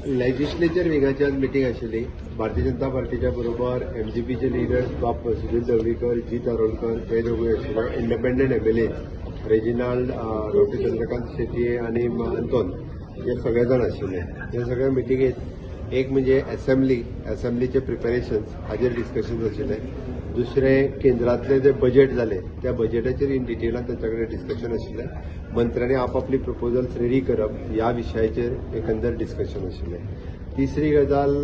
Legislature विंगाची आज meeting आशिल्ली. भारतीय जनता पार्टीच्या बरोबर एमजीपीचे लिडर्स बाब सुधीर ढवळीकर, जीत आरोलकर हे दोगूय आशिल्ले. Independent MLA Reginald, doctor Chandrakant Shetye आनी अंतोन हे सगळे जाण आशिल्ले. हे सगळ्या मिटिंगेत एक म्हणजे असेंब्लीचे प्रिपेरेशन्स हाजेर डिस्कशन आशिल्लें. दुसरें, केंद्रांतले जे बजेट जाले त्या बजेटाचेर इन डिटेलान तांच्या कडेन डिस्कशन आशिल्लें. मंत्र्यांनी आपापली प्रपोजल्स रेडी करप ह्या विशयाचेर एकंदर डिस्कशन आशिल्लें. तिसरी गजाल,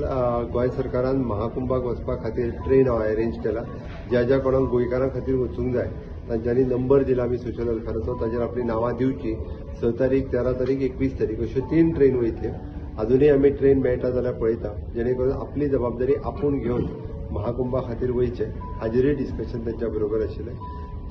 गोंय सरकारान महाकुंभाक वचपा खातीर ट्रेन अरेंज केला. ज्या ज्या कोणाक गोंयकारां खातीर वचूंक जाय तांच्यांनी नंबर दिला आमी सोशल वेलफेराचो, ताजेर आपली नांवां दिवची. 6 तारीख, 13 तारीख, 21 तारीख अश्यो तीन ट्रेन वयतल्यो. अजुनूय आमी ट्रेन मेळटा जाल्यार पळयता, जेणे करून आपली जबाबदारी आपूण घेवन महाकुंभा खातीर वयचें, हाजेरूय डिस्कशन तांच्या बरोबर आशिल्लें.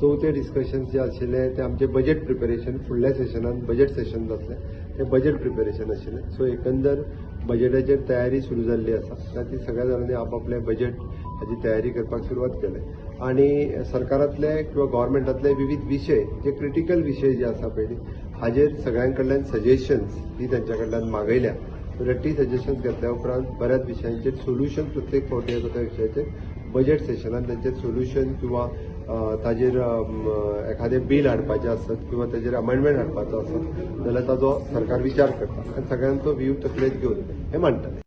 चवथें डिस्कशन जे आशिल्लें तें आमचें बजेट प्रिपेरेशन. फुडल्या सेशनान बजेट सेशन जातलें, तें बजेट प्रिपेरेशन आशिल्लें. सो एकंदर बजेटाचेर तयारी सुरू जाल्ली आसा. त्या ती सगळ्या जाणांनी आपापलें बजेट हाजी तयारी करपाक सुरवात केले आनी सरकारांतले किंवा गव्हर्मेंटांतले विविध विशय, जे क्रिटिकल विशय जे आसा पयलीं, हाजेर सगळ्यां कडल्यान सजेशन्स ही तांच्या कडल्यान मागयल्या. सो that ती सजेशन्स घेतल्या उपरांत बऱ्याच विशयांचेर सोल्युशन प्रत्येक फावटी येता त्या विशयाचेर बजेट सेशनान तांचेर सोल्युशन किंवा ताजेर एखादें बील हाडपाचें आसत किंवा ताजेर अमेंडमेंट हाडपाचो आसत जाल्यार ताजो सरकार विचार करता आनी सगळ्यांचो व्यू तकलेंत घेवन हे मांडटले.